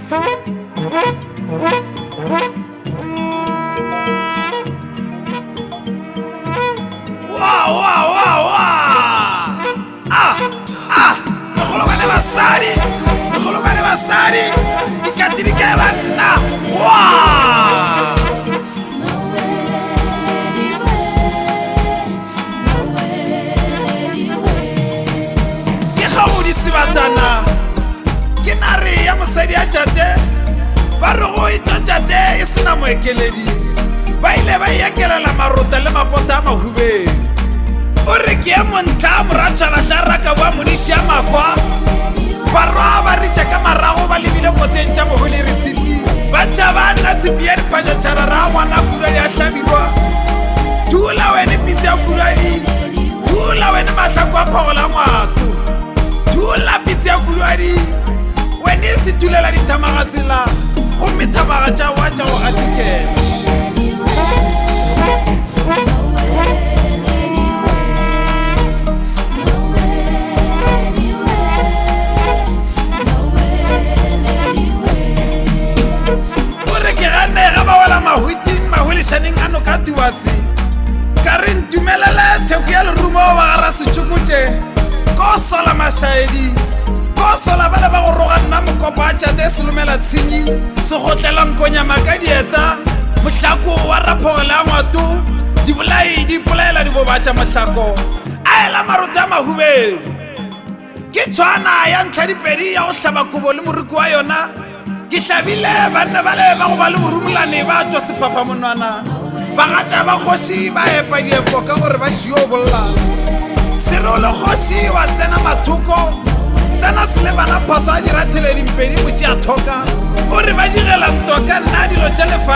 Wa wa wa wa! Ah ah! Megolokwane basadi! Megolokwane basadi! Dikati di kae banna? Wa! Ke gaodi sebatana ke nare ya mosadi ya tšate ba re go e tšwa tšate e se na moekeledi ba ile ba ekelela marota le mapota a mahubeng o re ke ye montla moratšhaba hlaraka wa modiši ya makwa barwa ba ritša ka marago ba lebile koteng tša mohole re tshepi ba tšhaba nna tshepi ya diphanyatšhara ra ngwana kulwadi a hlabirwa thula wene pitse ya kulwadi thula wene mahlako a phogola ngwato thula pitse ya kulwadi wene se thulela dithamaga tsela gomme thamaga tša wa tša go gatikela O re ke gane ga ba wela mahwiting mahwelešaneng a noka Tubatse. Ka re ntumelele theko ya lerumo wa ga Rasetšokotše. Ko sola mašaedi, ko sola bale ba go roga nna mokopa a tšate selomela tshenyi, segotlela nkonyama ka dieta, mohlako wa raphogela ya ngwato, dibolai di ipolaela diboba tša mohlako, a ela marote a mahubedu. Ke tšhwana ya ntlha dipedi ya go hlaba kobo le moriki wa yona. Ke hlabile banna bale ba go ba le borumolane ba tšwa sephaphamonwana. Bagatša ba kgoši ba epa diepo ka gore ba šio bolla. Serolo kgoši wa tsena mathoko, tsena selebana phoso a dira theledimpedi motšea thoka. O re ba digela ntwa ka nna dilo tša lefa.